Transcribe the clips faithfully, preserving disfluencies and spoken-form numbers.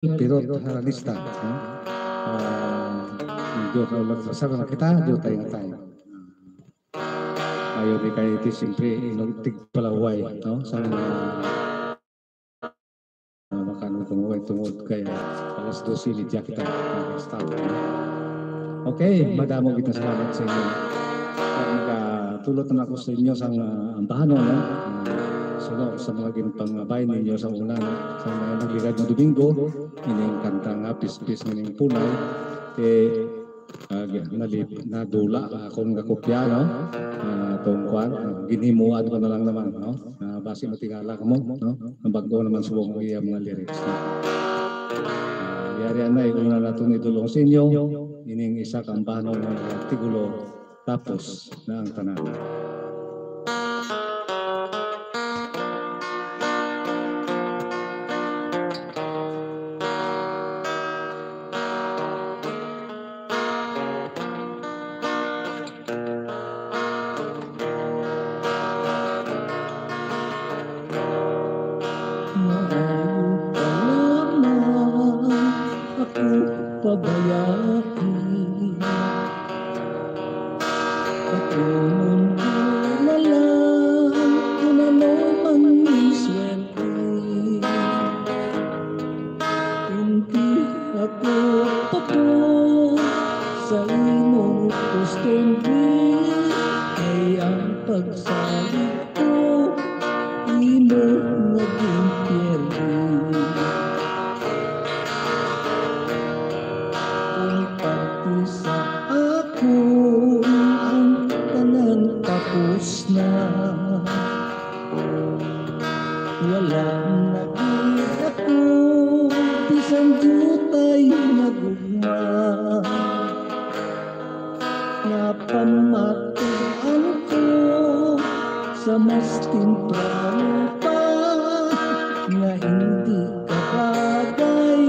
Pirot Haranista, no? Ah, medyo sa na kita, do tayo nga tayo. Ayo di kay iti, siyempre, tigpalaway, no? Sa mga, ah, makano tungod, tungod kay alas dose media kita nag-start, no? Okay, madamo kita salamat sa inyo. At makatulot na ako sa inyo sang, ah, ambahanon, no? Ah, suno sa mga ginpangabay ninyo sa una, no? Sa mga nagligad nga Domingo, ining kanta nga Pispis nga ning Pulay, eh, ah, gi-, nalip-, nadula ang akon nga kopya, no? Ah, tong kwan, ah, ginhimuan ko na lang naman, no? Ah, basi matingala kamo, no? Ang bag-o naman subong ang iya mga lyrics, no? Ah, yari anay, una naton idulong sa inyo, ining isa ka ambahanon nga artikulo, Tapos na ang Tanan. Maayo pa lamang ako pabayai. Patunon ko na lang kung ano man ang swerte. Hindi ako pabor sa imong kostumbre, kay ang pagsalig ko imo naging pierde. Kung parte sa akon ang tanan tapos na, wala na gid ako bisan diutay nga gugma. Napamatuan ko sa mas temprano pa nga hindi ka bagay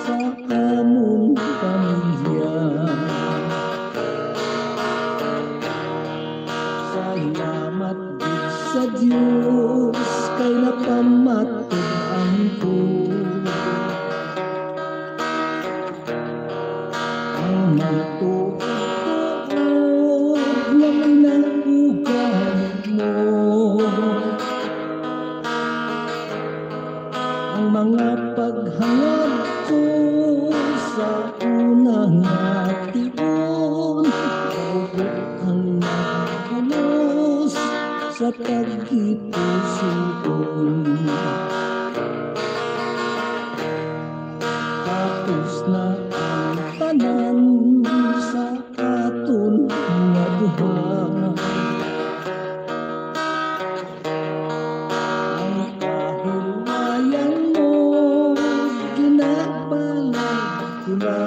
sa amon pamilya. Salamat gid sa Dios kay napamatuan ko. Ang matuod-tuod nga pinag-ugali mo, ang mga paghangad ko sa una nga tion, kaugot ang nagbulos sa taggipusuon. Tapos na ang tanan sa aton nga duha. Ang kahilwayan mo, ginabalag ko na.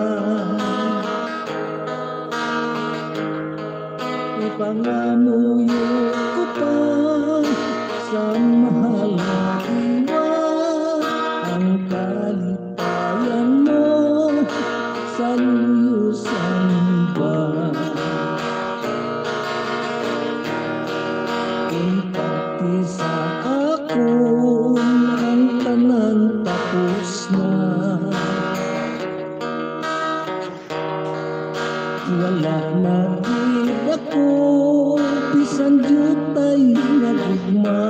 Ipangamuyo ko pa sa mahal nga diwa ang kalipayan mo sa luyo sang iba. Kung parte sa akon ang tanan tapos na. Wala na gid ako bisan diutay nga gugma.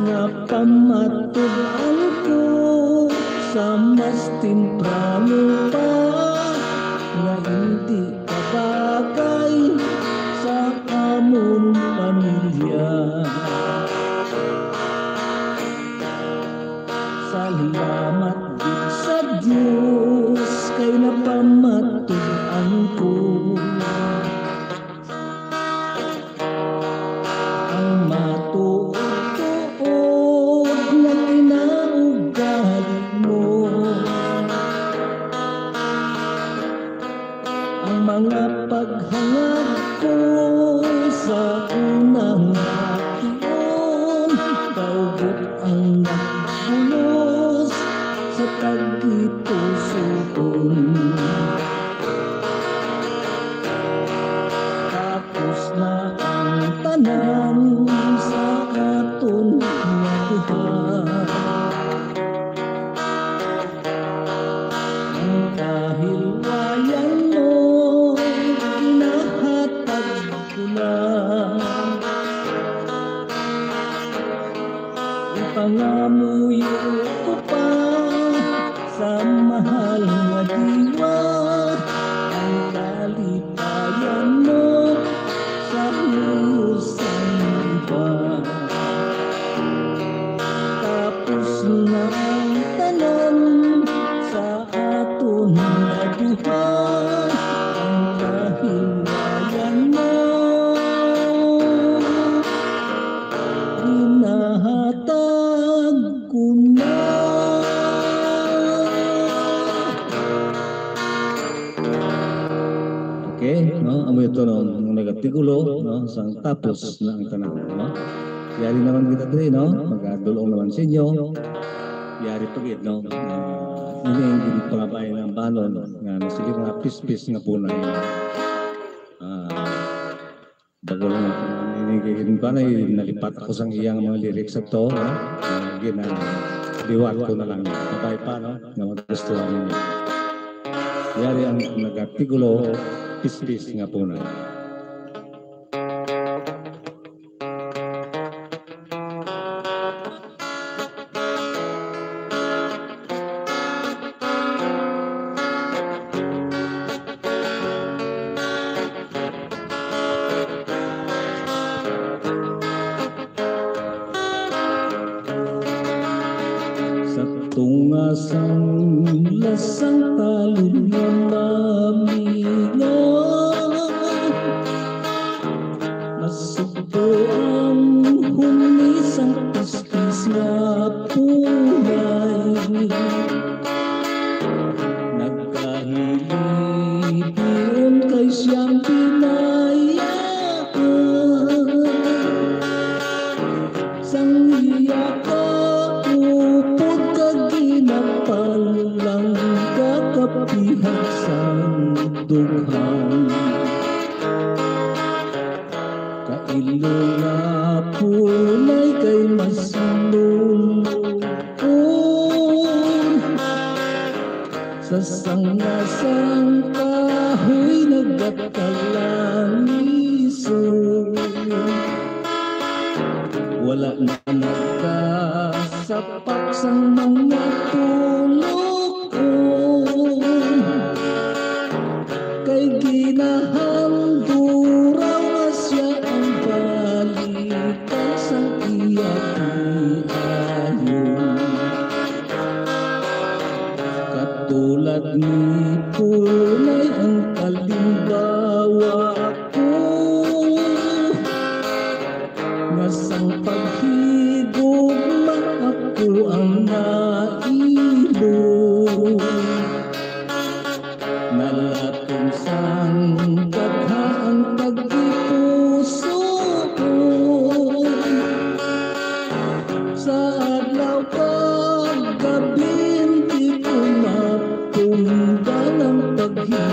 Napamatuan ko sa mas temprano pa nga hindi ka bagay sa amon pamilya. Salamat gid sa Dios kay napamatuan ko ang matuod-tuod nga kinaugali mo. Ang mga paghangad ko sa unang tion, kaugot ang nagbulos sa taggipusuon. Tapos na ang tanan sa aton nga duha. Ipangamuyo ko pa sa mahal nga diwa ang kalipayan mo sa husay pa. Tapos na ang tanan sa aton nga duha, ang kahiwayan mo ginahatag ko na. Okay, no? Amo ito, no? Ang nagatigulo, no? Sang tapos na ang tanan, no? Yari naman kita diri, no? Magadulong naman sa inyo. Yari pa gid, no? Ah, ini ang ginpangabay ng banon nga nasiling nga pispis nga punay. Ah, bago lang ako, ini kay Ginbanay, nalipat ako sang iyang mga lyrics sa to, no? Ah, gina-, liwat ko na lang. Kabay pa, no? Nga magustuhan ninyo. Yari ang nagatigulo, pispis nga punay. Sa tunga sang lasang talon nga mamingaw, masugpo ang huni sang pispis nga punay. Nagkahilibion kay siyang binayaan sang iya kaupod kag ginapalangga kapihag sang dughan. Kailo nga punay kay masinulog sa sanga sang kahoy nagatalangiso. Wala na nagkasapak sang mga tulokon, kay ginahanduraw na sia ang balikan sang iya tiayon. Katulad ni punay ang kalimbawa ko, nga sang paghigugma ako ang nailo. Nalatom sang dagha ang paghipusoon. Sa adlaw kag gabin, di ko mapunggan ang paghibion.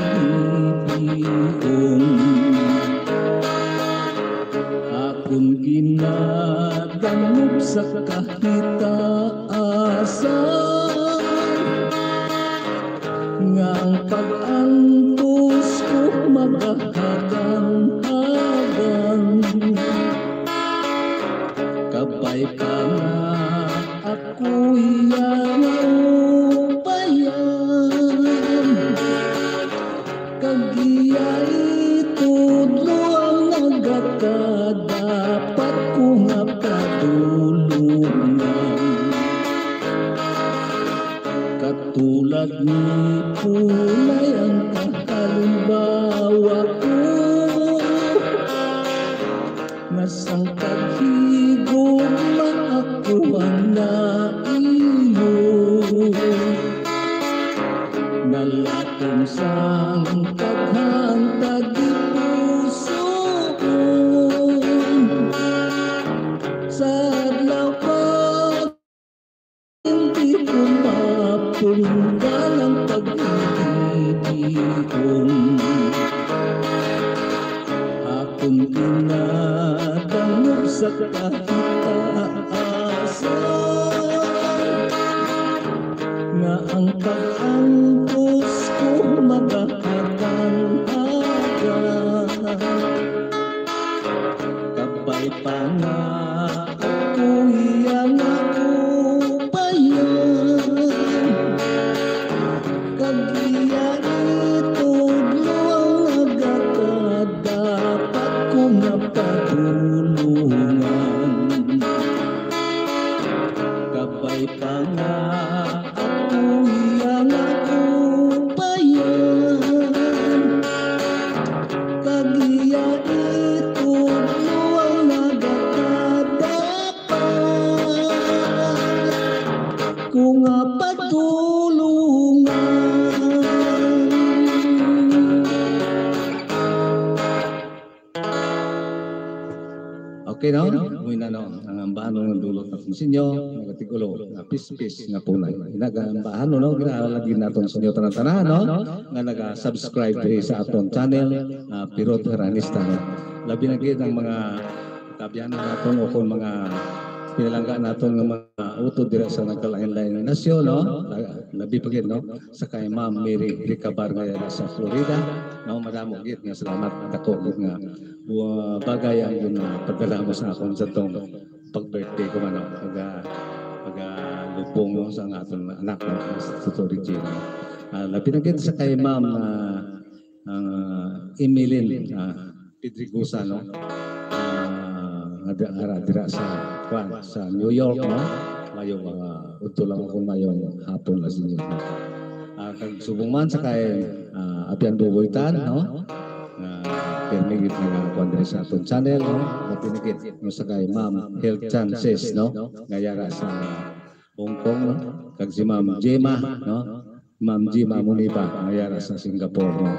Akon ginadangog sa kahitaasan, nga ang pag-antos ko magahagan-hagan. Kabay pa nga ako iya nga upayan, kag iya itudlo ang nagakadapat ko nga padulungan. Katulad ni punay ang kahalimbawa ko, nga sang paghigugma ako ang nailo. Nalatom sang daghang tagipusoon. Sa adlaw kag hindi ko mapunggan ang pag-ibig. Akon ginadangog sa kahitaasan, nga ang pag-antos ko magahagan-hagan. Kabay pa nga ako iya nga Ay pangaapoy ang akong bayan, kag iya itudlo ang nagakadapat ko nga padulungan. Okay, no? Mao na, no, ang ambahanon nga dulot naton sa inyo, nagatig-ulo nga pispis nga punay. Ina nga ambahanon, no, ginaalagad naton sa inyo tanan-tanan, no, nga naga-subscribe diri sa aton channel, ah, Pirot Heranista, no? Labi na gid ang mga kaabyanan naton o kung mga pinalangga naton nga mga utod dira sa nagkalain-lain nga nasyon, no? La-, labi pa gid, no, sa kay Ma'am Mary Ricabar nga yara sa Florida, no? Madamo gid nga salamat, dako gid nga, uh, bagay ang ginpadala mo sa akon sa tong pag-birthday ko, ano, pag, ah, pag, ah, lubong, no, sa aton anak, no, sa Tuto Regina. Ah, labi na gid sa kay Ma'am, ah, ah, Emeline, ah, Pedregosa, no? Ah, nga di-, ara dira sa, kwan, sa New York, no? Maayong, ah, udto lang akong maayong hapon lang sa inyo. Ah, kag subong man sa kay, ah, Apian Buboy Tan, no? Ah, pirmi gid nga kwan diri sa aton channel, no? Labi na gid, no, sa kay Ma'am Health Chances, no? Nga yara sa Hong Kong, no? Kag si Ma'am Gemma, no? Ma'am Gemma Muniba, nga yara sa Singapore, no?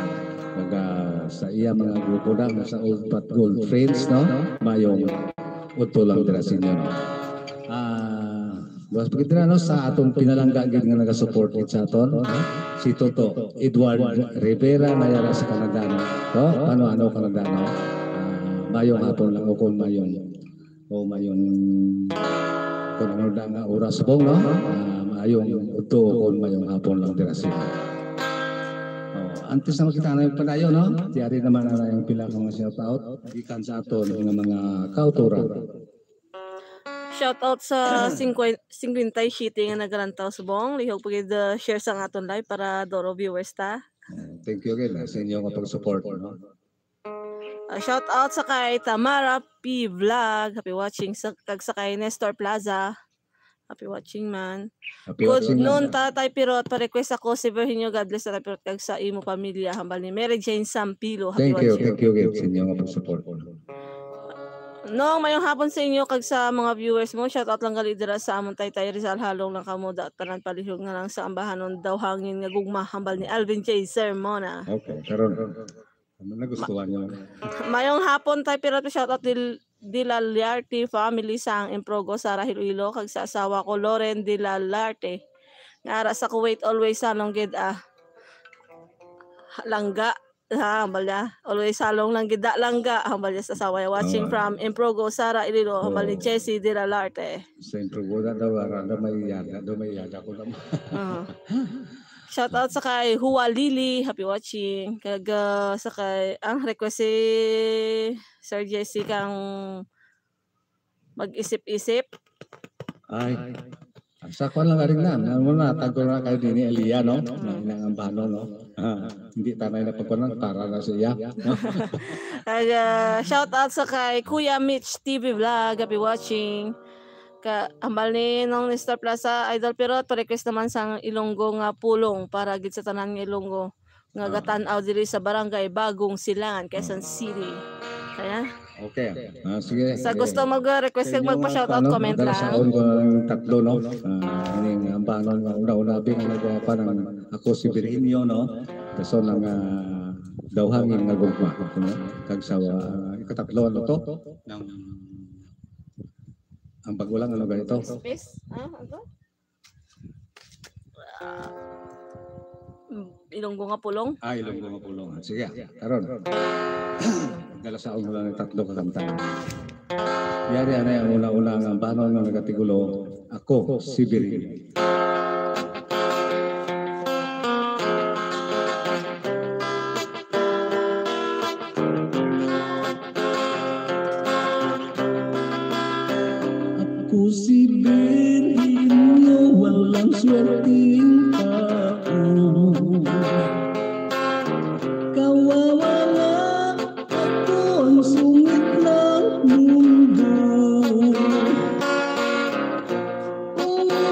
Kag, ah, sa iya mga grupo na, nga sa Old Pot Gold Friends, no? Maayong udto lang dira sa inyo, no? Ah, buwas pa gid dira, no, sa atong pinalangga gid nga nagasupport gid sa aton, no? Si Toto Edward Rivera, nga yara sa Canada, no? To, ano, ano, Canada, no? Ah, maayong hapon lang o kung maayong o maayong, kung ano na nga oras, Bong, no? Ah, maayong udto o kung maayong hapon lang dira sila. Oh, antes na makita na yung padayon, no? Tiyari naman na yung pila ka mga shout out gikan sa aton nga mga kauturan. Shout out sa singkwen-, singkwenta y siyete nga nagalantaw subong. Lihog pa gid, uh, share sa aton live para duro viewers ta. Uh, thank you again, ah, sa inyo nga pag-support, no? Uh, shout out sa kay Tamara P Vlog, happy watching, sa, kag sa kay Nestor Plaza. Happy watching man. Happy Good watching noon, man. Tatay Pirot. Pa-request ako si Virginio, God bless, Tatay Pirot, kag sa imo pamilya, hambal ni Mary Jane Sampilo. Happy Thank you, watching. Thank you, Gab, sa inyo nga pag-support. Nong, mayong hapon sa inyo kag sa mga viewers mo. Shout out lang gali dira sa amon Taytay Rizal, halong lang kamo da, tanan palihog na lang sa ambahanon daw hangin nga gugma, hambal ni Alvin J Sermona. Okay, karon. Ano nagustuhan niyo? Mayong hapon, Tay Pirot, shout out dil-, Dila Liarte family sang Improgo, Sara Iloilo, kag sa asawa ko, Loren Dila Liarte. Nga ara sa Kuwait, always salong gid, ah. Langga. Ha, hambal niya. Always salong lang gid, da langga. Hambal niya sa asawa niya. Watching Oo. from Improgo, Sara Iloilo, hambal ni Oo. Jessie Dila Liarte. Sa Improgo na daw, ara na may yada, daw may yada ko naman. Oo. Shout out sa kay Hua Lily, happy watching. Kag, ah, sa kay, ang request si Sir Jesse kang mag-isip-isip. Ay. Sa kwan lang, aring na. Ano na, tagol na kayo din ni Elia, no? Na inang ambano, no? Ah, hindi tanay na pagkunan, para na siya. Kag, ah, shout out sa kay Kuya Mitch T V Vlog, happy watching. Ka, hambal ni Nong Nestor Plaza, Idol Pirot, pa-request naman sang Ilonggo nga pulong para gid sa tanan nga Ilonggo nga Oo. gatan-aw diri sa Barangay Bagong Silangan, Quezon Oo. City. Kaya? Okay. Ah, sige. Sa gusto mag-request kag magpa-shoutout, ano, comment lang. Dala sa akon ko ang tatlo, no? Ah, ining ambanon nga una-una, abi nga nagwapa ng Ako si Virginio, no? Kaso ng, ah, Daw Hangin nga Gugma, no? Kag sa, ah, ikatatlo, ano to? Ng, ang bago lang, ano ganito? Space? Ah, ano? Ah, Ilonggo nga pulong. Ah, Ilonggo nga pulong. Sige, karon. Dala sa akon lang tatlo ka kanta. Yari, anay ang una-una nga ambanon nga nagatigulo, Ako si Virginio. Ako si Virginio, walang swerteng tao. Kawawa nga ako ang sungit ng mundo. Mga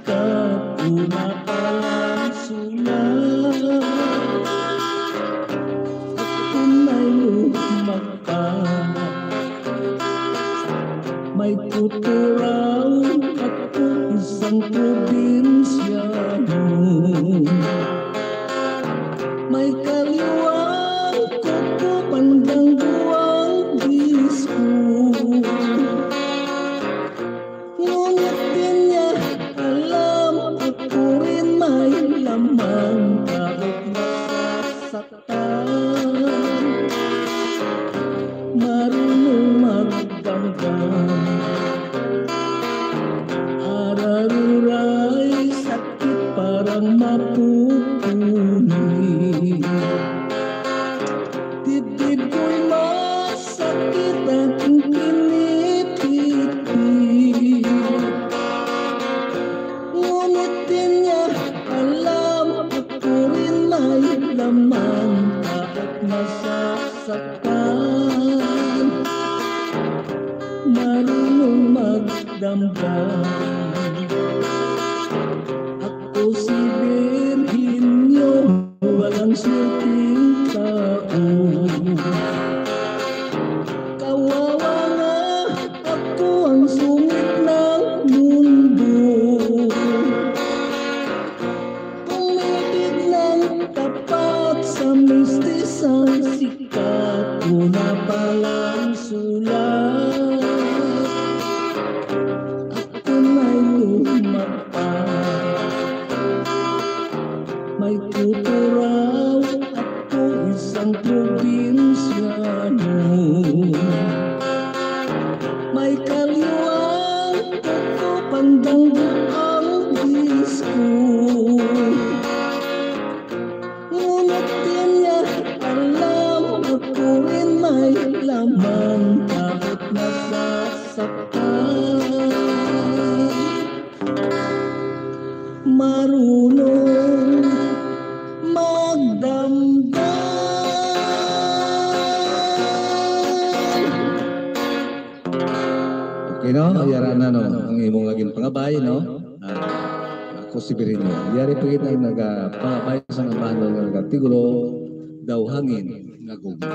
Sikat una pa lang sulat, ako may lumaka. May tuturaw ako isang probinsyano. May kaliwang kuko bandang buwang disko. Ngunit di niya alam, ako rin may laman, kahit nasasaktan. Marunong magdamdam. Araruray, sakit parang mapupuni. Dibdib ko'y masakit, aking pinipitpit. Ngunit di niya alam, ako rin may laman, kahit nasasaktan. Marunong magdamdam. Ako si Virginio, walang swerteng tao. Kawawa nga ako, ang sungit ng mundo. Umiibig ng tapat sa mistisang sikat, una pa lang sulat. Ako may lumapa. May tuturaw, ako isang probinsyano. May kaliwang kuko bandang buwang disko. Ngunit di niya alam, ako rin may laman, kahit nasasaktan. Marunong magdamdam. Okay, no? Yara na, no? Ang imong laging pangabay, no? Ah, ako si Birinyo. Yari pa kita ang nagapangabay sa mga bahano nga nagatigulo, daw hangin nga gugma.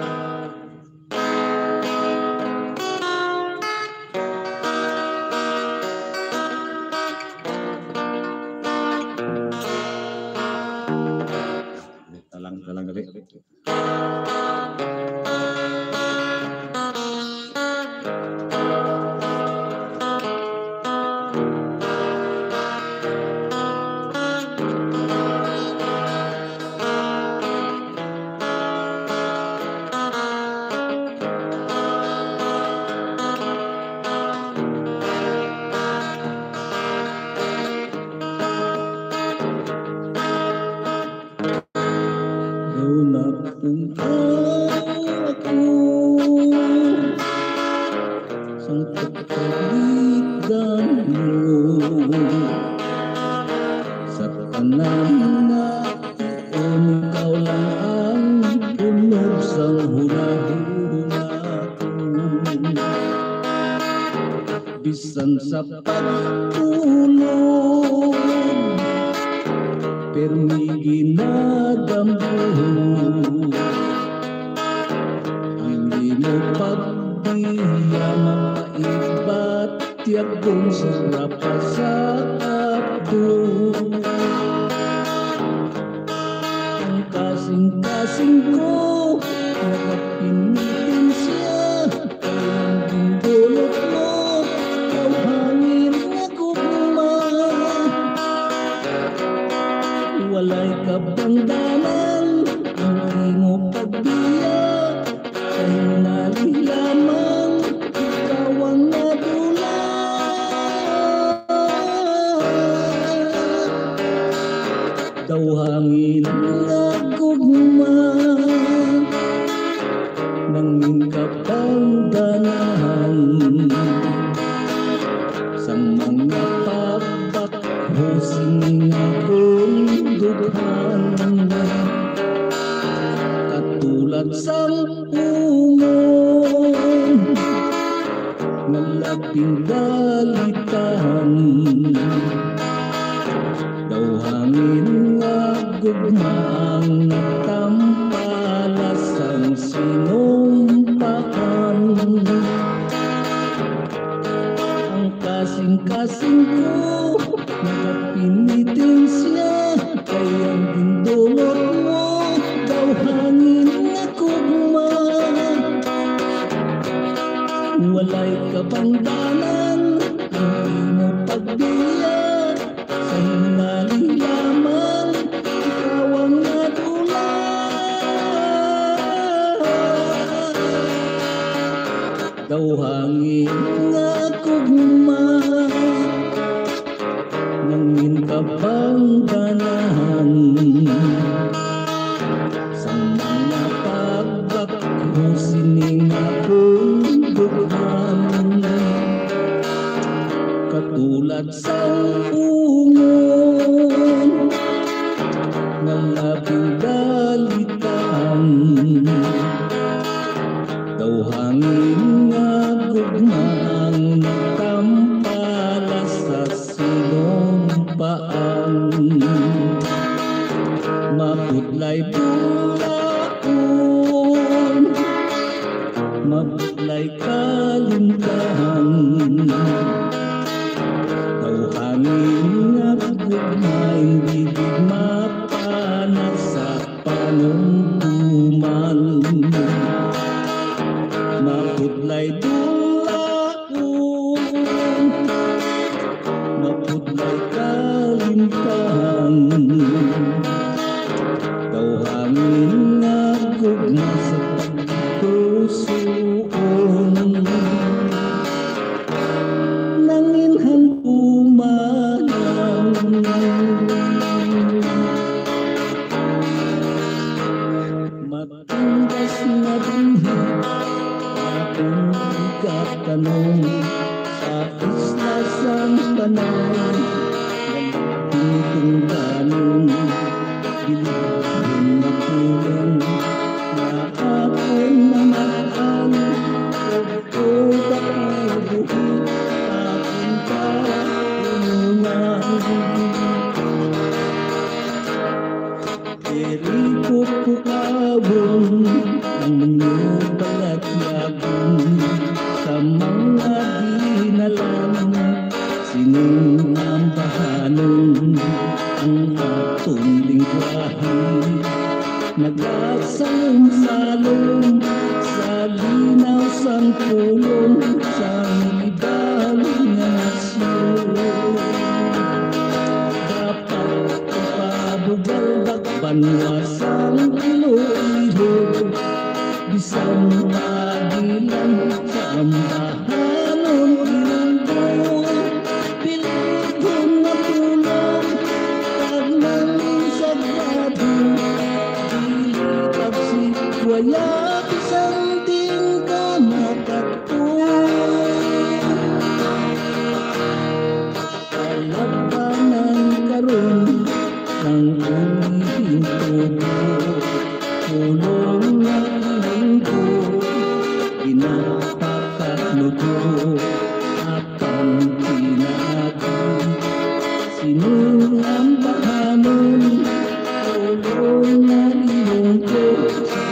Talang, talang gali. Daw napungkaw ako sang pagkaligan mo. Sa tanan nga tion, ikaw lang ang bunog sang hunahuna ko. Bisan sa pagtulog, pirmi ginadamgo ang imo pagbiya, mapait batyag kung sura pa sa ato. Ang kasing-kasing ko, nakapinitensya. Ang dulot mo, ikaw hangin nga gugma. Walay kabangdanan ang imo pagbiya, kay nalilaman ikaw ang nadula. Daw hangin nga gugma, nangin kabangdanan sang mga pagbakho sini nga akong dughan. Katulad sang ungol nga labing dalitan, Daw hangin nga gugma ang nagtampala sang sinumpaan. Ang kasing-kasing ko nagapinitensya, kay ang gindulot mo daw hangin nga gugma. Walay kabangdanan ang imo pagbiya sa hinali lamang, ikaw ang nadula. Daw hangin nga gugma, nangin kabangdanan sa mga pagbakho sining akong dughan. Katulad sang ungon nga labing dalitan, daw hangin nga gugma ang nagtampala sa sinumpaan. Mapudlay bulaon, mapudlay kalimtan. Daw hangin nga gugma, hindi gid mapana sa panumduman. Mapudlay bulaon, mapudlay kalimtan. Daw hangin nga gugma sa pagpusuon, nangin handumanan. Matinggas nga binhi akong igatanom sa isla sang Panay. Ang tungtungganon, bilibon nga pulong nga akon namat-an, ug ako ba buhi akon kaunungan. Diri ko pukawon ang inyo palakyabon sa mga dinalan. Sining ambahanon ang aton lingwahe, naglasalong-salong sa linaw sang pulong sang iban nga nasyon. Dapat ipabugal banwa sang Iloilo, bisan pa di lang sa ambahanon Ilonggo. Pilipon nga pulong, tagnang sagrado, dili pagsikwaya, bisan di ka makatuon. Kalabanan karon sang ulihing tubo, pulong nga Ilonggo, ginapakatnubo, apan pinaagi. Sining ambahanon, pulong nga Ilonggo, si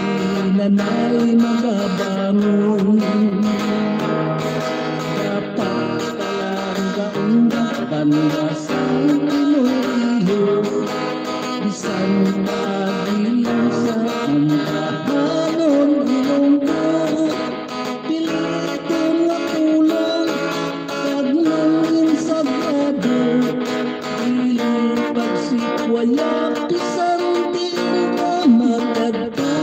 Nanay magabangon. Dapat palanggaon, banwa sang Iloilo, bisan pa di lang sa ambahanon Ilonggo. Pilipon nga pulong, tagnang sagrado, dili pagsikwaya, bisan di ka makadto.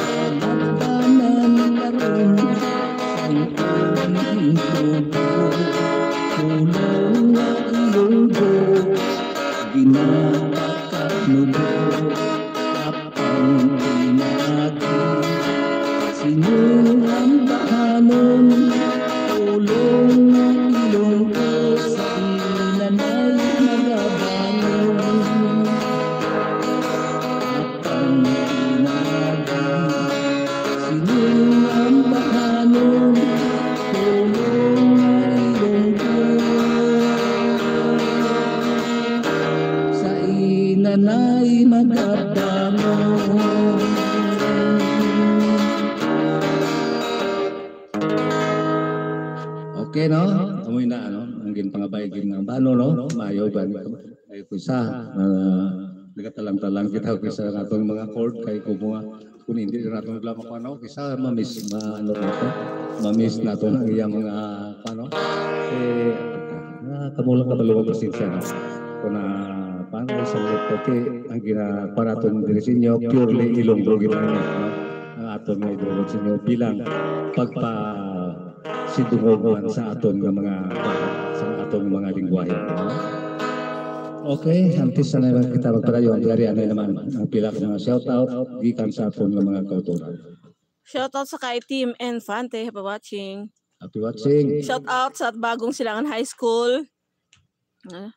Kalabanan karon sang ulihing tubo, pulong nga Ilonggo, ginapakatnubo, apan pinaagi. Sining ambahanon, pulong nga Ilonggo, si Nanay magabangon. Ang pinaagi, sining ambahanon, pulong nga Ilonggo, Okay, no? Amoy na, ano, ang ginpangabay, gin nga bano, no? Maayo ba ni? Ay, kung sa, ah, nagatalang-talang kita, kung sa atong mga chord, kay kung mga, kung hindi na natin wala makuha, no? Kisa, mamis, ma, ano, nato? Mamis nato ang iyang mga, ano? Eh, ah, kamulang kabaluwag, pasensya, no? Kung na, paano sa mga, okay, ang gina, para natin diri sa inyo, purely Ilonggo, gina, no? Ang aton nga idulog sa inyo bilang pagpa, sidungog man sa aton nga mga, sa aton nga mga lingwahe, no? Okay, antes na naman kita magpadayon, yari anay naman ang pila ka mga shout out gikan sa aton nga mga kautoran. Shout out sa kay Team Infante, happy watching. Happy watching. Shout out sa Bagong Silangan High School. Ah,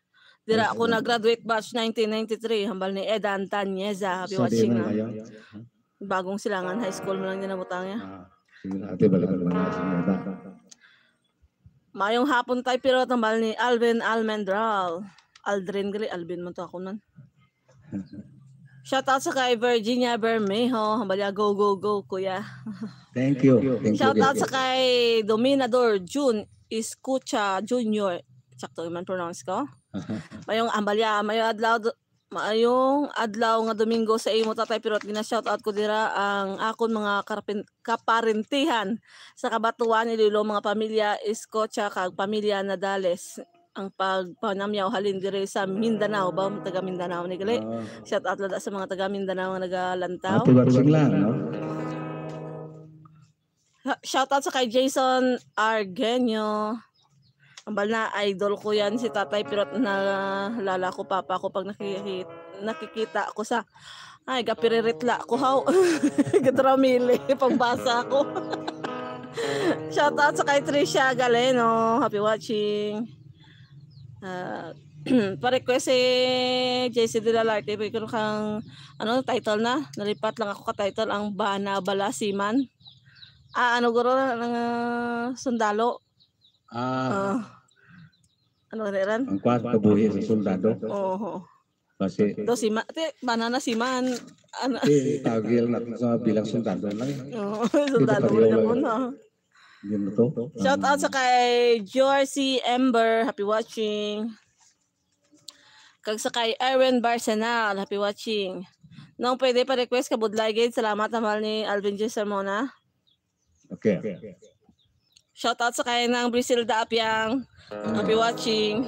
dira ako nag-graduate batch nineteen ninety-three, hambal ni Edan Tanyeza. Happy watching na. Bagong Silangan High School mo lang din nabutang niya. Ah, sige, ate, balik mo lang, sige, ate. Mayong hapon tayo, pero tambal ni Alvin Almendral. Aldrin gali, Alvin man to ako nun. Shout out sa kay Virginia Bermejo. Hambalya, go, go, go, kuya. Thank you. Thank you, Shout out sa kay Dominador June Escucha Junior. Sakto man pronounce ko. Mayong ambalya, mayong adlaw, do- mayong adlaw nga Domingo sa imo, Tatay Pirot. Gina-shout out ko dira ang akon mga karpin-, kaparentihan sa Kabatuan, Iloilo, mga pamilya, Escocha, kag pamilya Nadales. Ang pagpanamyaw halin diri sa Mindanao, ba? Taga Mindanao ni gali. Oo. Shout out lada sa mga taga Mindanao nga nagalantaw. Happy watching lang, no? Ha, shout out sa kay Jason Argenio. Ambal na, idol ko yan si Tatay, pero nalala ko papa ko pag nakikita, nakikita ko sa, ay, gapiriritla ko, haw. Gatramili, pagbasa ko. Shout out sa kay Trisha Galeno. Happy watching. Ah, pa-request si J C Dilalarte, pero kang, ano, title na? Nalipat lang ako ka title, ang Bana Balasiman. Ah, ano, guro, ng, ah, sundalo? Ah, Ah. Ano, Ran? Ang kwan, kabuhi sa soldado. Oo. Kasi Do si Ma-, te, Bana na si Man. Ano? Eh, tawag lang natin sa bilang soldado lang eh. Oo, Di ba soldado pareho mo lang lang? Yun na to. Shout out sa kay Georgie Ember. Happy watching. Kag sa kay Erwin Barsenal. Happy watching. Nung pwede pa request ka budlay gid. Salamat naman ni Alvin G. Sermona. Okay. Shout out sa kay nang Briselda Apiang. Happy watching.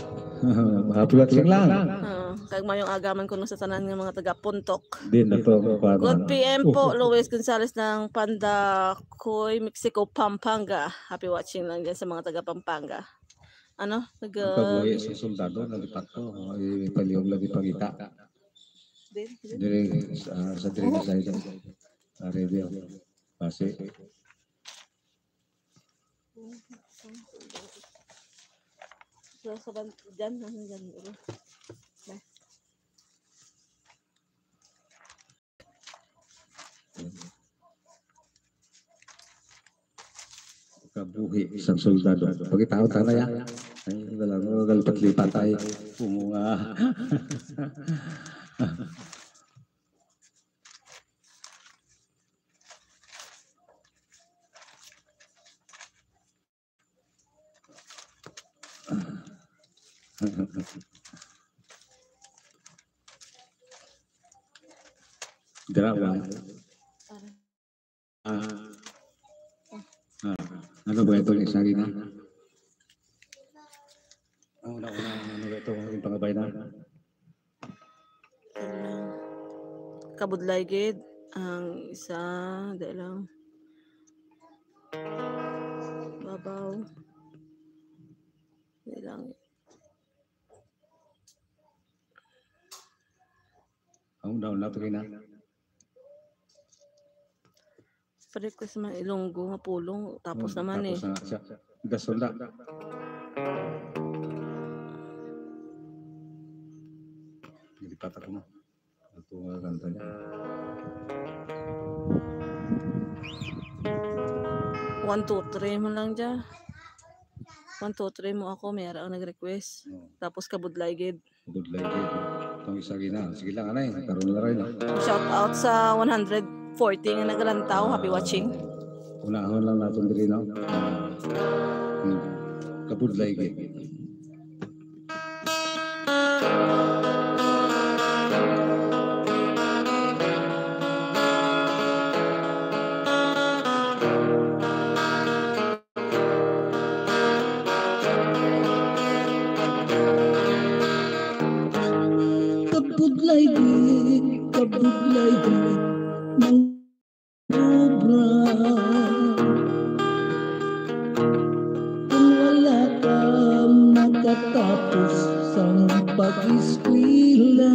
Happy watching lang. Ah, kag mayong agaman kuno sa tanan nga mga taga Puntok. Din na to, kuwan, Good ano. P M po, Luis Gonzalez ng Pandacoy, Mexico, Pampanga. Happy watching lang dyan sa mga taga Pampanga. Ano? Nag- Ang kabuhi sa soldado, nalipat ko. Oh, ipalihog lang ipangita. Din, din. Diri sa, sa diri Oo. Sa ito. Sa radio. Kasi So, sa ban-, dyan, ano dyan, bro? Ba? Kabuhi sang soldado. Pagkitaon ta na ya. Ay, wala mo, galipat-lipat ay. Pumunga. Dira ba? Ah, ah, ano ba itong isa rin, ha? Ang una-una, ano ba itong pangabay na? Kabudlay gid ang isa, dahil lang. Babaw. Dahil lang. Ang daw na to na. Pare ko sa mga Ilonggo nga pulong, tapos Hmm, naman tapos eh. Na siya. Gasol na. Nilipat ako mo. Ito nga kanta niya. One, two, three mo lang dyan. One, two, three mo ako, may ara ang nag-request. Oo. Tapos kabudlay gid. Kabudlay gid. Itong isa gina. Sige lang, anay. Karoon na rin. Shout out sa one hundred forty nga nagalantaw. Happy watching. Unahon lang natin diri, no? Hmm. Kabudlay gid. Kabudlay gid, kabudlay gid, mang obra. Kung wala ka makatapos sang pag-eskwela,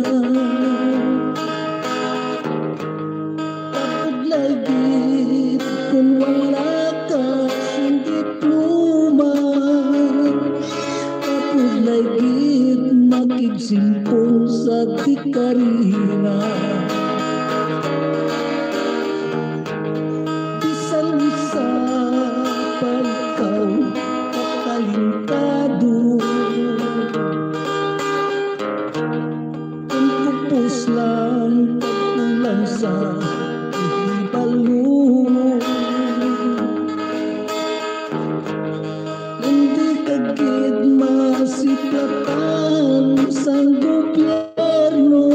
kabudlay gid kung wala ka sing diploma, kabudlay gid makigsimpon sa tikarina. Bisan isa pa ikaw katalentado, kung kupos lang kag kulang sa kahibalo, hindi ka gid masiplatan sang gobyerno.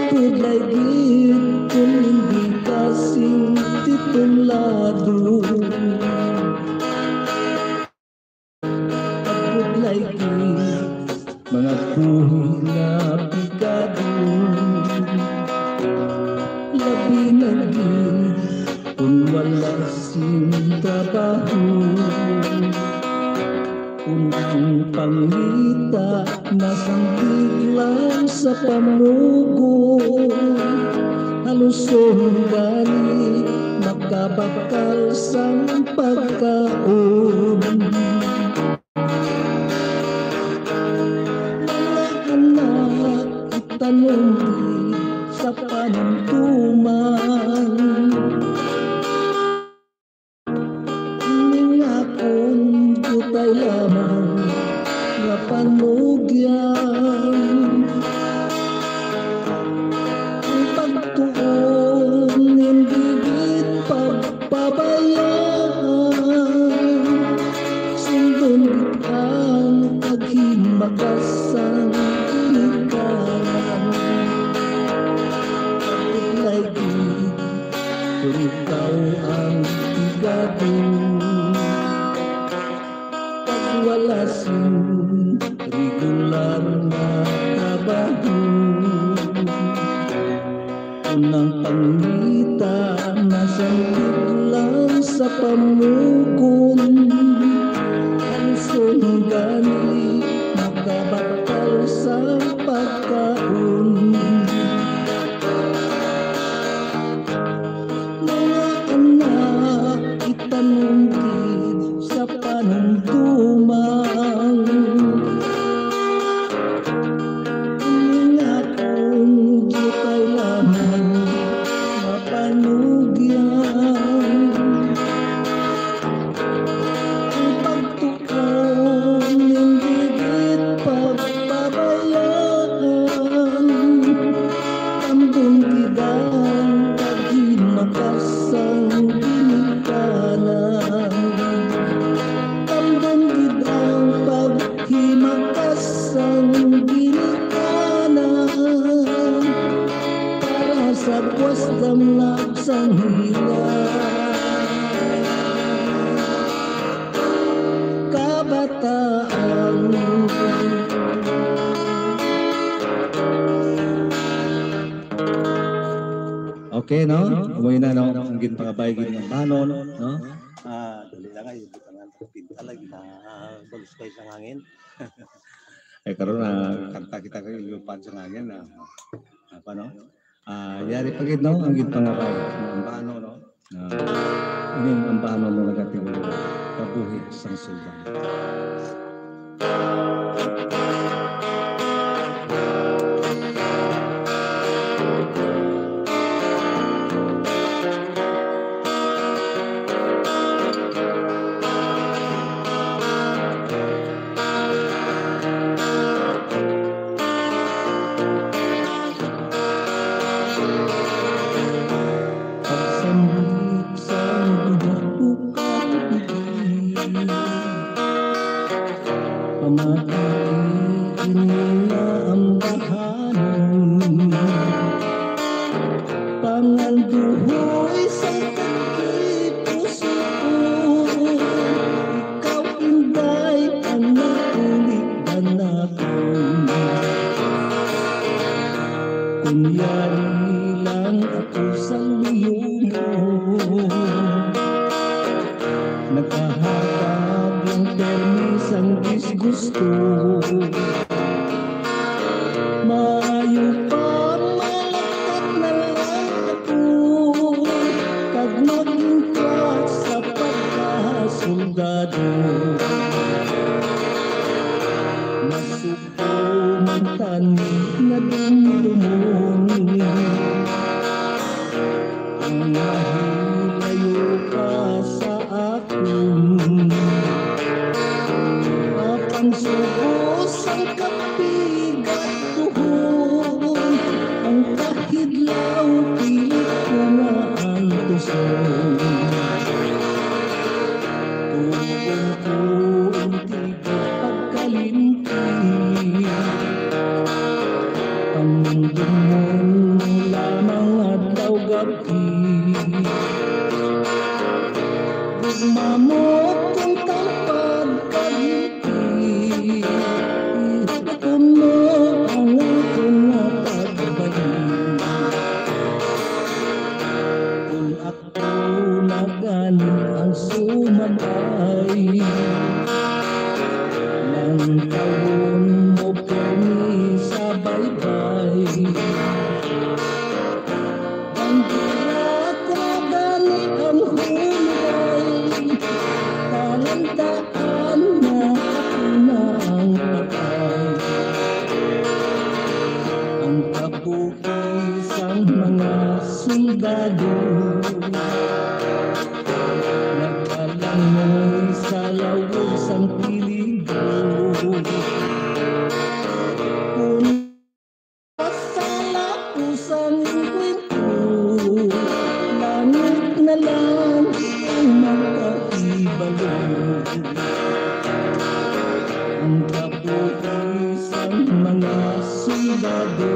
Kabudlay gid kung hindi ka sing titulado. Kabudlay gid, mga kuhi nga pigado, labi na gid kung wala sing trabaho. Kung ang pangita nasandig lang sa pamugon, haluson gani makabakal sang pagkaon. Mga anak, itanom gid sa panumtuman. Ning akon diutay lamang nga panugyan, ang pagtuon hindi gid pagpabayaan. Sundon gid ang paghimakas sang ginikanan. Kabudlay gid kung ikaw ang pigado, kag wala sing regular nga trabaho. Kung ang pangita nasandig lang sa pamugon, haluson gani makabakal sang pagkaon. Mga anak, itanom gid sa panumtuman. Ning akon diutay lamang nga panugyan, ang pagtuon hindi gid pagpabayaan. Tamdon gid ang paghimakas sang ginikanan. Tamdon gid ang paghimakas sang ginikanan, para sa buwas damlag sang hila. Kabataan. Okay, no? Amo na, no? Ang ginpangabay gid nga ambahanon, no? Ah, dali lang ay, butangan, pinta lagi na, ah, balos kayo sa hangin. Eh, karon na, kanta kita kayo, lupad sa hangin, ah. Apa, no? Ah, yari pa gid, no? Ang ginpangabay, ang ambahanon, no? Ah, ining ambahanon nga nagatingulo, kabuhi sang sugba. Pagsambulit sa mga bukang bibig. Kristo. Maayo pa malagkat na lang ako, kag maging sa pagkasoldado. Masugpo man tani nga dumdumon ang mahilayo ka sa akon. Apan subos ang kapigat tuhon, ang kahidlaw pilit ko nga antuson. Tugon ko ang tigpagkalimti, pamandumon lamang adlaw gab-i. Gugma mo kung kang pagkalimti, kuno ang akon nga pagbalik. Kung ako na gani ang sumagay, lantawon mo pirmi sa baybay. Bandera ko gani ang hulay, talantaan na ako na ang patay. Ang kabuhi sang mga sundalo nagpalangoy sa lawog sang peligro. Kon sa lapos sang engkwentro, langit na lang ang makahibalo. Ang kabuhi sang mga sundalo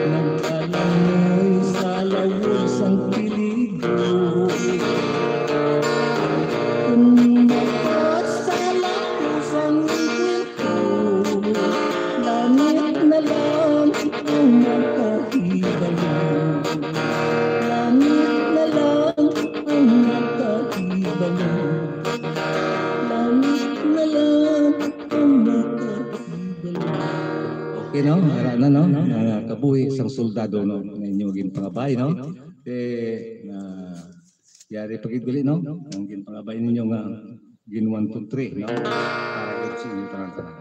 nagpalangoy sa lawog sang peligro. Kon mapasala ko sang engkwentro, langit na lang ang makahibalo. Langit na lang ang makahibalo. Langit na lang ang makahibalo. Okay, no? Ara na, no? Ang, ah, kabuhi sang soldado, no? Nga inyo ginpangabay, no? Eh, na, yari pa gid gali, no? Ang ginpangabay ninyo nga gin one, two, three, no? Para gid sa inyo tanan-tanan.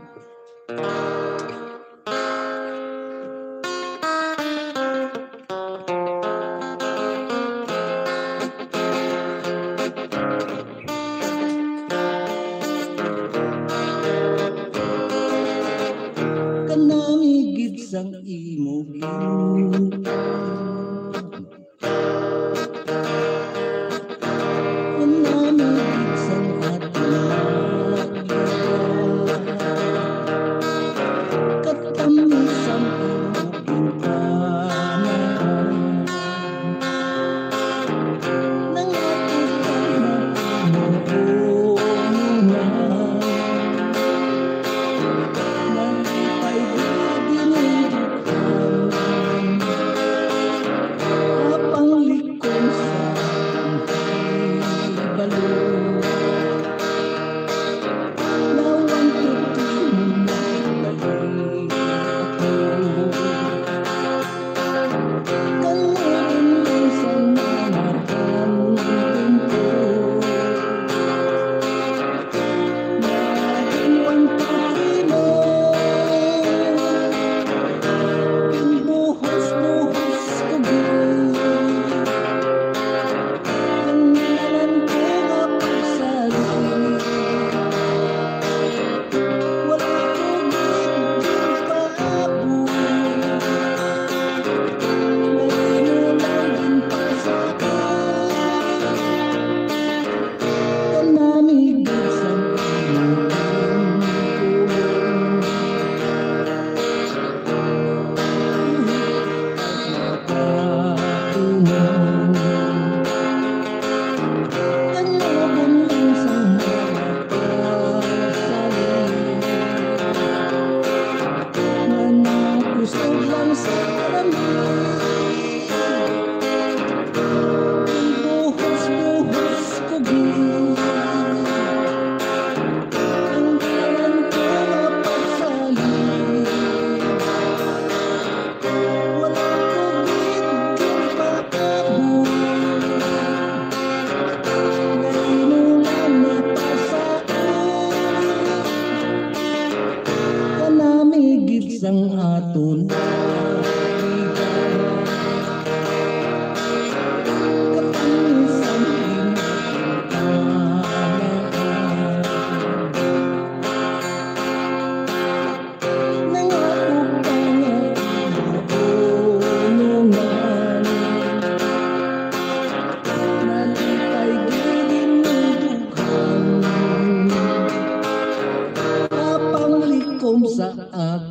Kanami gid sang imo gin- Kanami gid sang aton nagdala. Katamis sang imo ginpamahal.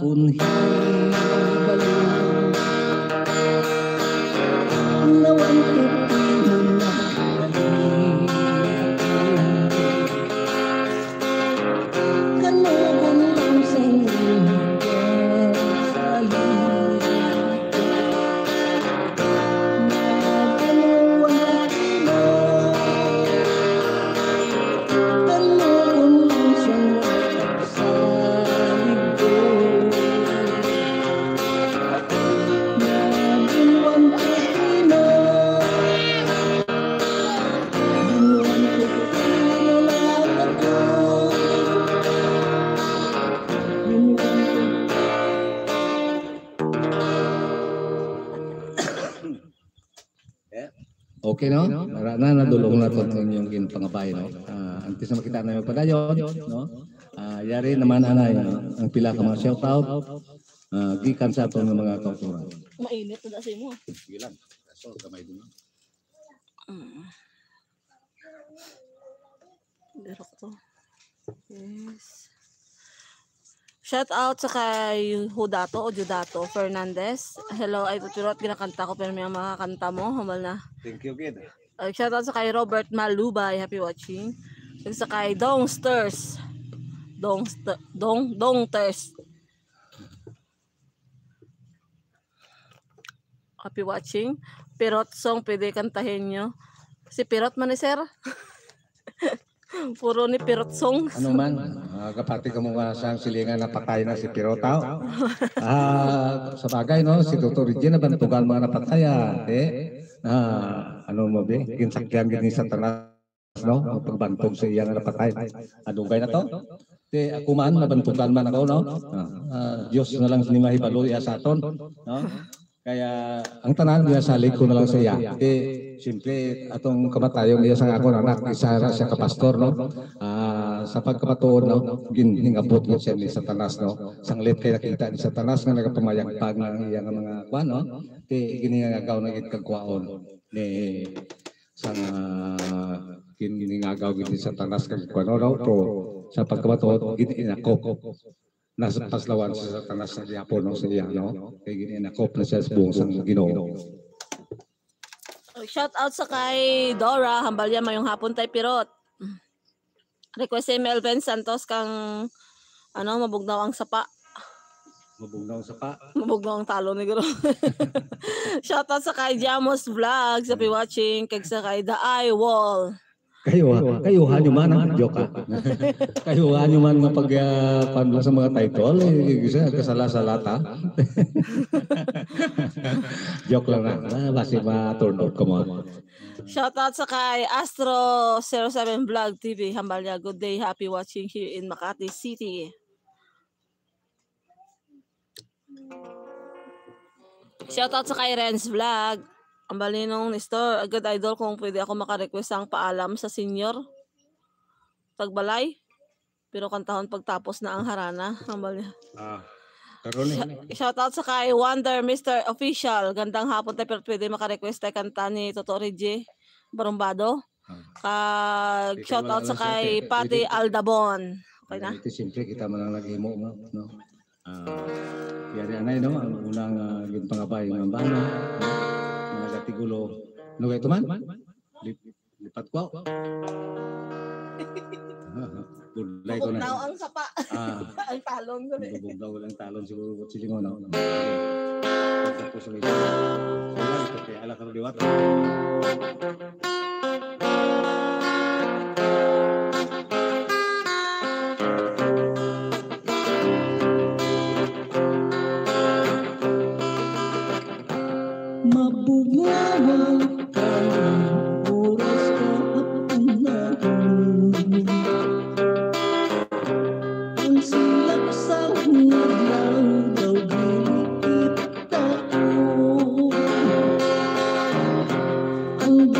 Kung hibalo, nawan ko pinangalan. Kanugon lang sa imong kasali. Nagkanuwan na kina. Kanugon lang sa Okay, no? Ara na, nadulong na to ang inyong ginpangabay, no? Ah, antes na makita na yung padayon, no? Ah, yari naman, anay, no? Ang pila ka mga shoutout, ah, gikan sa aton nga mga kauturan. Mainit na sa imo. Sige lang. Kaso, gamay din, no? Mm. Pero ko. Yes. Shout out sa kay Hudato o Judato Fernandez. Hello, ay, Pirot, ginakanta ko, pero may mga kanta mo, humal na. Thank you, kid. Ay, shout out sa kay Robert Malubay, happy watching. Ug sa kay Dongsters. Dongst-, Dong, Dongters. Happy watching. Pirot song, pwede kantahin nyo. Si Pirot man ni sir. Puro ni Pirot song. Ano man, ah, kapati ka mo nga sang silingan na patay na si Pirot, aw. Ah, sa bagay, no, si Doktor Regine nabantugan mga napatay, ah. Eh, ah, ano mo, be? Ginsakyan gid ni Satanas, no? Ang pagbantog sa iya nga napatay. Adugay na to. Ti ako man, nabantugan man ako, no? Ah, ah, Dios na lang ni mahibalo iya sa aton, no? Kaya ang tanan niya salig ko na lang sa iya. Ti, siyempre, atong kamatayon niya sa akon anak, isa ra siya ka pastor, no? Ah, sa pagkamatuod, no? Ginhingabot ko siya ni Satanas, no? Sanglit kay nakita ni Satanas nga nagapamayagpag na ang iya nga mga kuwan, no? Ti, ginhingagaw na gid kag kwaon ni sang, ah, ginhingagaw gid ni Satanas kag kuwan, no? Pero sa pagkamatuod, gin-inakop. Nasa paslawan si Satanas sa gihapon, no, sa iya, no? Kay gin-inakop na siya sa buong sang Ginoo. Oh, shout out sa kay Dora Hambalya, mayong hapon, Tay Pirot. Request si Melvin Santos kang, ano, mabugnaw ang sapa. Mabugnaw ang sapa. Mabugnaw ang talon ni Guro. Shout out sa kay Jamos Vlog, sa watching, kag sa kay The Eye Wall. Kayo, ha? Kayo, ha, nyo man, ha? Joke, ha? Kayo, ha, nyo man nga pag, ah, pan lang sa mga title, eh, kasi kasala-sala ta. Joke lang na. Ah, basi ma-turn out ko mo. Shout out sa kay Astro zero seven Vlog T V, Hambalya. Good day, happy watching here in Makati City. Shout out sa kay Renz Vlog. Ang balinong ni Store, agad idol kung pwede ako maka-request sang Paalam sa Senior. Tagbalay. Pero kantahon pagtapos na ang harana. Ang bali. Ah, karon eh. Shout out sa kay Wonder Mister Official. Gandang hapon tayo, pero pwede maka-request tayo kanta ni Toto Reggie Barumbado. Ah. Kag shout out sa kay Pati Aldabon. Okay na? Ito, siyempre, kita man ang naghimo mo, no? Ah, yari anay, no? Ang unang, ah, ginpangabay ng bana, no? Mga gatigulo. Ano kayo ito man? Lip-, lipat ko. Bulay ko na. Bugnaw ang sapa. Ah. Ang talon ko na eh. Bugnaw ang talon siguro, silingon, no? Tapos ulit. Wala, ito kaya ala ka liwat. Mabungawan ka ng oras ka at panahon. Ang silak sa adlaw daw dili kita taon. Ang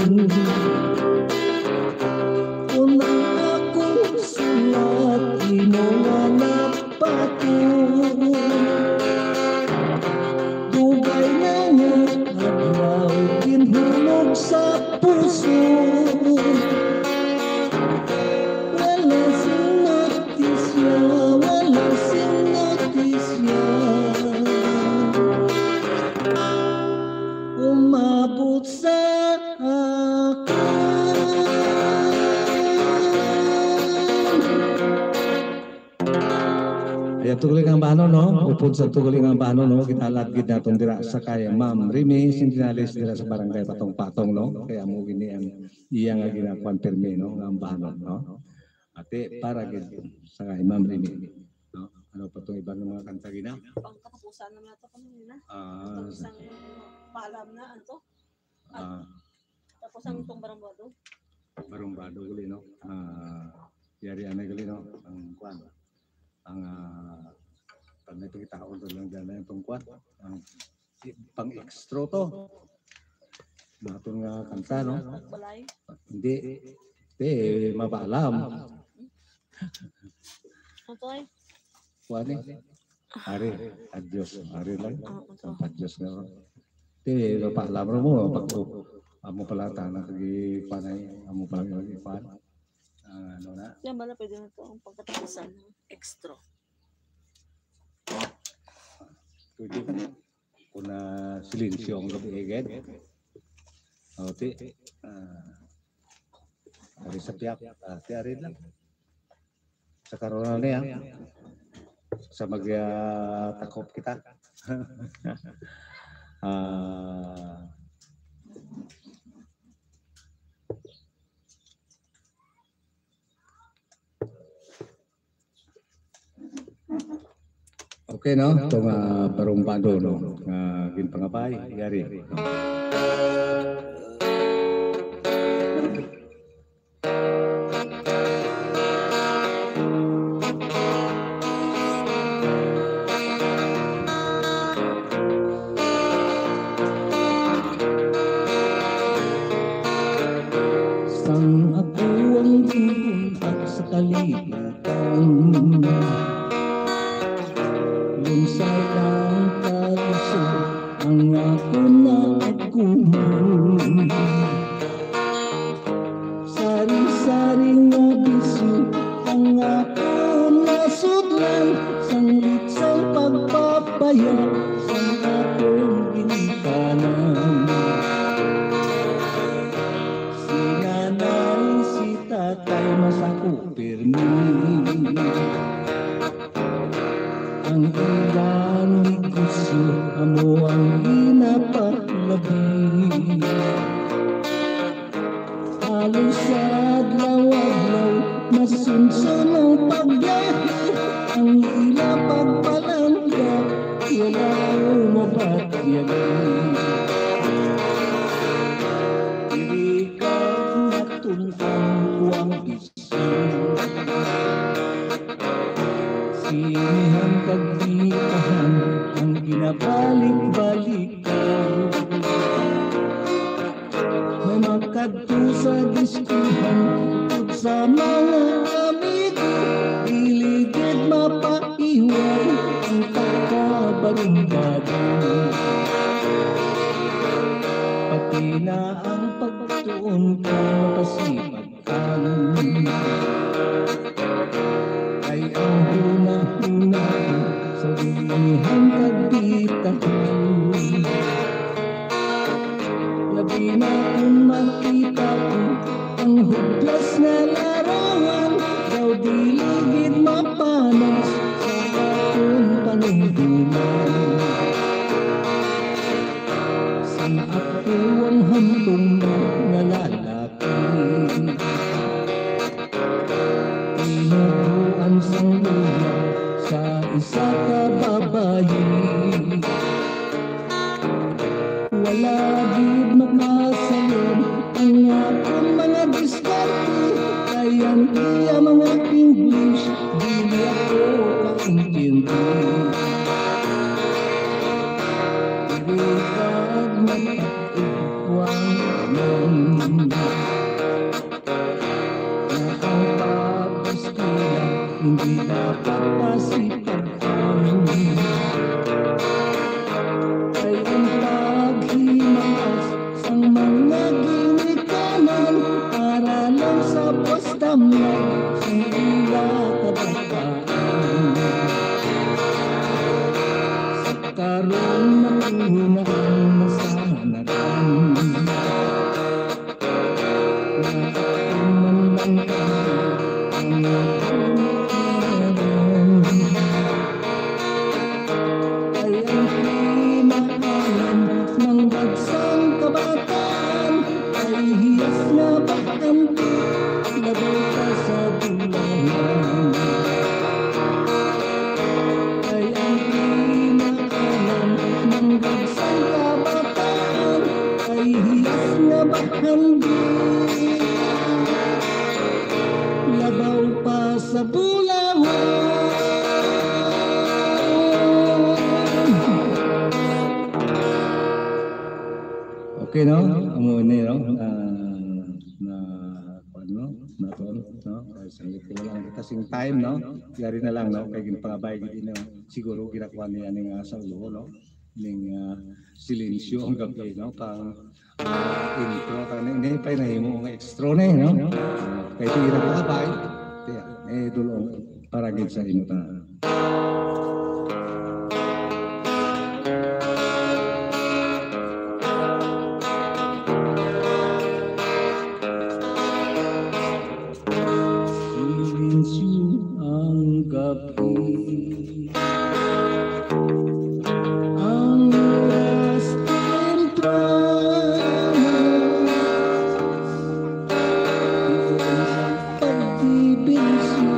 Unang akong sulat, imo nga napatong. Dugay na nga adlaw, ginhulog sa puso. Wala sing notisya, wala sing notisya. Umabot sa akon. Ayan, tugaling ang bahano, no? Upod sa tugaling ang bahano, no? Ginalat gid naton dira sa kay Ma'am Remy Centenales dira sa Barangay Patong-Patong, no? Kaya mo gini ang iya nga ginakuan pirmi, no? Nga ang bahano, no? Ate, para gid sa kay Ma'am Remy, no? Ano pa tong iba nga mga kanta gina? Pang katapusan na nato kanina. Ah, Itong isang paalam na, ano to? Ah, Tapos ang itong barumbado. Barumbado gali, no? Ah, yari anay gali, no? Ang kuan. Ang, ah, pag may pagkitaon to lang dyan na itong kuan. Ang si-, pang extra to. Naton nga kanta, no? Balay. Hindi. Hindi, mabaalam. Ito ay. Kuan eh. Ari, adios, ari lang. Oo, to. Ang padios nga. Ti, lo pa alam mo, pag amo pala ta na kagi panay, amo pala kagi pan. Ah, ano na? Yan pala, pwede na to, ang pagkatapusan. Extra. Pwede. Kung na silensyo ang gabi, eh, ged. O, ti, ah, ari sa piyak, ah, ti, ari lang. Sa karon na niya, sa mag, ah, takop kita. Ah, okay, no? Itong, ah, barumbado, no? Nga ginpangabay, yari. Sang ako ang gibuntag sa kalibutan, lunsay ang kaluso ang akon naagumon. Sari-sari nga bisyo ang akon nasudlan, sanglit sang pagpapaya sang akon ginikanan. Si nanay, si tatay, masako pirmi. Ang ilang negosyo amo ang ginapalabi. Halos sa adlaw-adlaw, masunson ang pagbiyahe. Ang ila pagpalangga, wala ko mabatyagi. Diri ka natun-an ko ang Sinihan kag bitahan ang ginabalik-balikan. May makadto sa diskohan ug sa mga amigo, dili gid mapaiway ang pagkabarumbado. Pati na ang pagtuon ka mapasipag Ay ang hunahuna sa binihan kag bitahon. Labi na kung makita ko ang hublas nga larawan, daw dili gid mapanas sa akon panumduman. Sa ako ang hamtong na nalala Tinubuan sang luya sa isa ka babayi. Wala gid makasayon ang akon mga diskarte, kay ang iya mga English dili ako kaintindi. Dili ka magpaugwang. Ang pag-iskila hindi dapat pasipagan. Kay ang paghimaas sang mga ginikanan para lang sa pagdamlag sa ila kabataan. Sa karon, matingala ang nasanaran. Nagtuman lang kami ang nabubuharan. Kay ang kinahanglan ng dagsang kabataan ay hiyas nga bakanti, labaw pa sa bulawan. Kay ang kinahanglan ng dagsang kabataan ay hiyas nga bakanti, labaw pa sa bulawan. Okay, no? Amo ni, no? Ah, na, kuwan, no? Na to, no? Kay sanglit ko lang kita sing time, no? Yari na lang, no? Kay ginpangabay gid, no? Siguro ginakuha niya ning, ah, sa ulo, no? Ning, ah, silensyo ang gabi, no? Pang, ah, intro ka ni, ni, pa nahimo nga extra ni, no? Kay sige na pangabay, kaya, eh, dulong para gid sa imo ta. Silensyo ang gabi. Ang oras temprano. Pagdibisyo.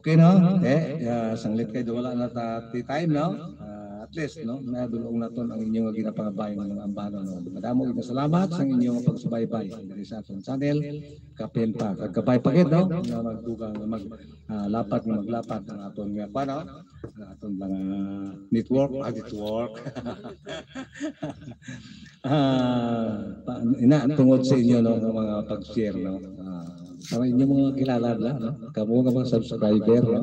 Okay, no? Eh, ah, sanglit kay wala na ta ti time, no? Ah, at least, no, nadulong naton ang inyo nga ginapangabay nga mga ambanon, no? Madamo gid nga salamat sa inyo nga pagsubaybay diri sa aton channel. Kapin pa, kag kabay pa gid, no? Nga magdugang, nga mag, ah, lapad, nga maglapad ang aton nga, kuwan, no? Ang aton mga network, ah, network. Ah, pa, ina, tungod sa inyo, no, nga mga pag-share, no? Ah, sa inyo mga kilala na, no? Kamo nga mga subscriber, no?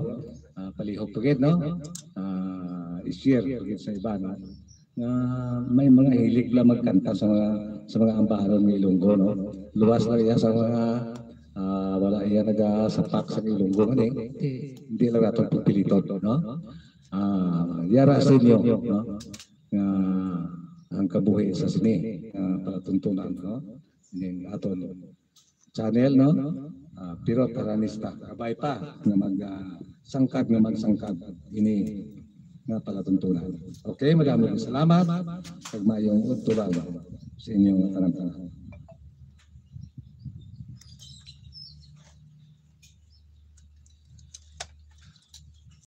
Ah, palihog pa gid, no? Ah, i-share pa gid sa iba, no? Nga may mga hilig lang magkanta sa mga, sa mga ambahanon nga Ilonggo, no? Luwas lang iya sa mga, ah, wala iya nagasapak sa Ilonggo, gani. Hindi lang naton pagpiliton, no? Ah, yara sa inyo, no? Nga ang kabuhi sa sini, ah, palatuntunan, no? Ning aton channel, no? Ah, Pirot Aranista. Kabay pa nga mag, ah, sangkad nga magsangkad ini nga palatuntunan. Okay, madamo nga salamat. Kag maayong udto lang sa inyong tanan-tanan.